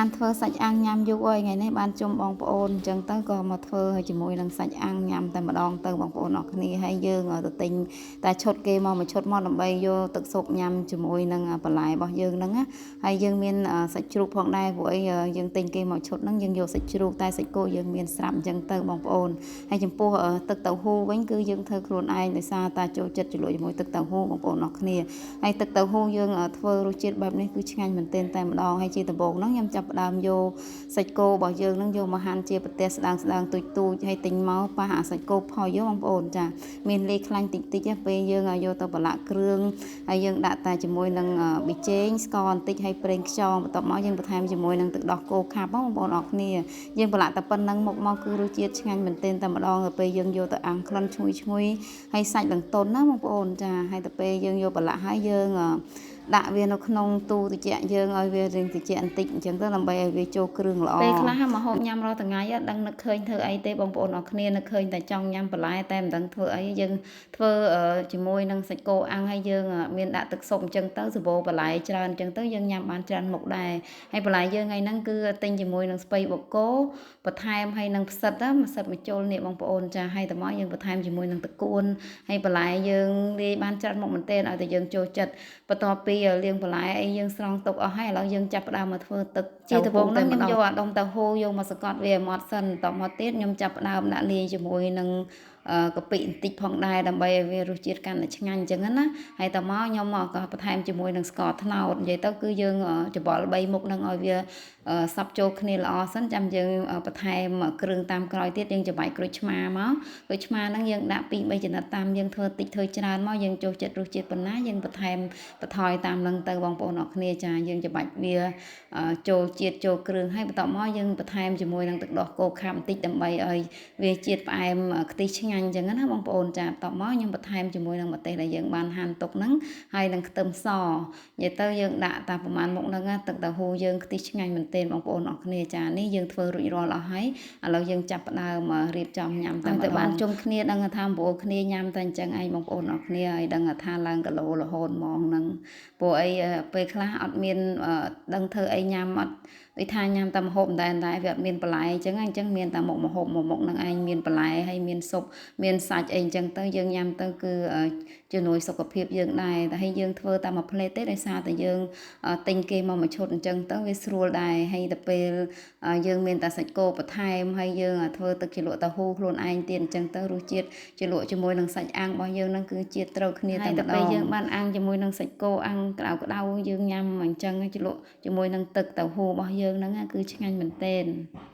ខានធ្វើសាច់អាំងញ៉ាំយូរហើយថ្ងៃនេះបានជុំបងប្អូនអញ្ចឹងទៅក៏មកធ្វើឲ្យជាមួយនឹងសាច់អាំងញ៉ាំតែម្ដងទៅបងប្អូនអរគ្នាហើយយើងទៅទិញតែឈុតគេមកមួយឈុតមកដើម្បីយកទឹកស៊ុបញ៉ាំជាមួយនឹងបន្លែរបស់យើងហ្នឹងណាហើយយើងមានសាច់ជ្រូកផងដែរព្រោះអីយើងទិញគេមកឈុតហ្នឹងយើងយកសាច់ជ្រូកតែសាច់គោយើងមានស្រាប់អញ្ចឹងទៅបងប្អូនហើយចំពោះទឹកតៅហ៊ូវិញគឺយើងធ្វើខ្លួនឯងដោយសារតាចូលចិត្តជ្រលក់ជាមួយទឹកតៅហ៊ូបងប្អូនអរគ្នាហើយទឹកតៅហ៊ូយើងធ្វើរសជាតិបែបនេះគឺឆ្ងាញ់មែនទែនតែម្ដងហើយជាដំបូងហ្នឹងខ្ញុំចាប់ផ្ដើមយកសាច់គោរបស់យើងហ្នឹងយកមកហាន់ជាប្រទេសស្ដើងស្ដើងទូចទូចហើយទិញមកប៉ះអាសាច់គោផុយបងប្អូនចាមានលាយខ្លាញ់តិចតិចពេលយើងយកទៅប្រឡាក់គ្រឿងហើយយើងដាក់តែជាមួយនឹងប៊ីចេងស្ករបន្តិចហើយប្រេងខ្យងបន្ទាប់មកយើងបន្ថែមជាមួយនឹងទឹកដោះគោខាប់បងប្អូនអរគ្នាយើងប្រឡាក់តែប៉ុណ្្នឹងមុខមកគឺរសជាតិឆ្ងាញ់មែនទែនតែម្ដងទៅពេលយើងយកទៅអាំងក្លិនឈ្ងុយឈ្ងុយហើយសាច់ឡើងទន់ណាបងប្អូនចាហើយទៅពេលយើងយកប្រឡាក់ហើយយើងដាក់វានៅក្នុងទូត្រជាក់យើងឲ្យវារៀងត្រជាក់បន្តិចអញ្ចឹងទៅដើម្បីឲ្យវាចូលគ្រឿងល្អពេលខ្លះមកហូបញ៉ាំរាល់ថ្ងៃអត់ដឹងនឹកឃើញធ្វើអីទេបងប្អូនអរគ្នានឹកឃើញតែចង់ញ៉ាំបន្លែតែមិនដឹងធ្វើអីយើងធ្វើជាមួយនឹងសាច់គោអាំងហើយយើងមានដាក់ទឹកស៊ុបអញ្ចឹងទៅសម្បូរបន្លែច្រើនអញ្ចឹងទៅយើងញ៉ាំបានច្រើនមុខដែរហើយបន្លែយើងថ្ងៃហ្នឹងគឺទិញជាមួយនឹងស្ពៃបូកូបន្ថែមហើយនឹងផ្សិតណាផ្សិតមួយជុលនេះបងប្អូនចាហើយតមកយើងបន្ថែមជាមួយនឹងតកួនហើយបន្លែយើងលាយបានច្រើនមុខមែនទែនឲ្យតែយើងចូលចិត្តបន្ទាប់ពីលាងបន្លែអីយើងស្រង់ទុកអស់ហើយឥឡូវយើងចាប់ផ្ដើមមកធ្វើទឹកជាដំបូងហ្នឹងខ្ញុំយកអាដុំតៅហ៊ូយកមកសកត់វាឲ្យម៉ត់សិនបន្ទាប់មកទៀតខ្ញុំចាប់ផ្ដើមដាក់លាយជាមួយនឹងកាពិបន្តិចផងដែរដើម្បីឲ្យវារសជាតិកាន់តែឆ្ងាញ់អញ្ចឹងណាហើយតមកខ្ញុំក៏បន្ថែមជាមួយនឹងស្ករត្នោតនិយាយទៅគឺយើងច្បល់3មុខហ្នឹងឲ្យវាសព្វចូលគ្នាល្អសិនចាំយើងបន្ថែមគ្រឿងតាមក្រោយទៀតយើងច្របាច់ក្រូចឆ្មាមកក្រូចឆ្មាហ្នឹងយើងដាក់2 3ចំណិតតាមយើងធ្វើតិចធ្វើច្រើនមកយើងចូលចិត្តរសជាតិប៉ុណ្ណាយើងបន្ថែមបន្ថយតាមនឹងទៅបងប្អូនអរគ្នាចាយើងច្របាច់វាចូលជាតិចូលគ្រឿងហើយបន្ទាប់មកយើងបន្ថែមជាមួយនឹងទឹកដោះគោខាប់បន្តិចដើម្បីឲ្យវាជាតិផ្អែមខ្ទិះឆ្ងាញ់អញ្ចឹងណាបងប្អូនចាបន្ទាប់មកខ្ញុំបន្ថែមជាមួយនឹងម្ទេសដែលយើងបានហាន់ទុកហ្នឹងហើយនឹងខ្ទឹមសនិយាយទៅយើងដាក់តាប្រហែលមុខហ្នឹងទឹកតៅហ៊ូយើងខ្ទិះឆ្ងាញ់មែនទែនបងប្អូនអរគ្នាចានេះយើងធ្វើរួចរាល់អស់ហើយឥឡូវយើងចាប់ផ្ដើមរៀបចំញ៉ាំតែទៅបានជុំគ្នាដឹងថាបងប្អូនគ្នាញ៉ាំតែអញ្ចឹងឯងបងប្អូនអរគ្នាហើយដឹងថាឡើងគីឡូរហូតហ្មងហ្នឹងព្រោះអីពេលខ្លះអត់មានដឹងធ្វើអីញ៉ាំអត់ដូចថាញ៉ាំតែម្ហូបតែវាអត់មានបន្លែអញ្ចឹងអញ្ចឹងមានតែមុខម្ហូបមួយមុខនឹងឯងមានបន្លែហើយមានស៊ុបមានសាច់អីអញ្ចឹងទៅយើងញ៉ាំទៅគឺជំនួយសុខភាពយើងដែរតែហើយយើងធ្វើតែមួយផ្លេតទេដោយសារតែយើងទិញគេមកមួយឈុតអញ្ចឹងទៅវាស្រួលដែរហើយទៅពេលយើងមានតែសាច់គោបន្ថែមហើយយើងធ្វើទឹកជ្រលក់តៅហ៊ូខ្លួនឯងទៀតអញ្ចឹងទៅរសជាតិជ្រលក់ជាមួយនឹងសាច់អាំងរបស់យើងហ្នឹងគឺជាតិត្រូវគ្នាតែម្ដងពេលយើងបានអាំងជាមួយនឹងសាច់គោអាំងក្តៅក្តៅយើងញ៉ាំអញ្ចឹងជ្រលក់ជាមួយនឹងទឹកតៅហ៊ូរបស់យើងហ្នឹងគឺឆ្ងាញ់មែនទែន។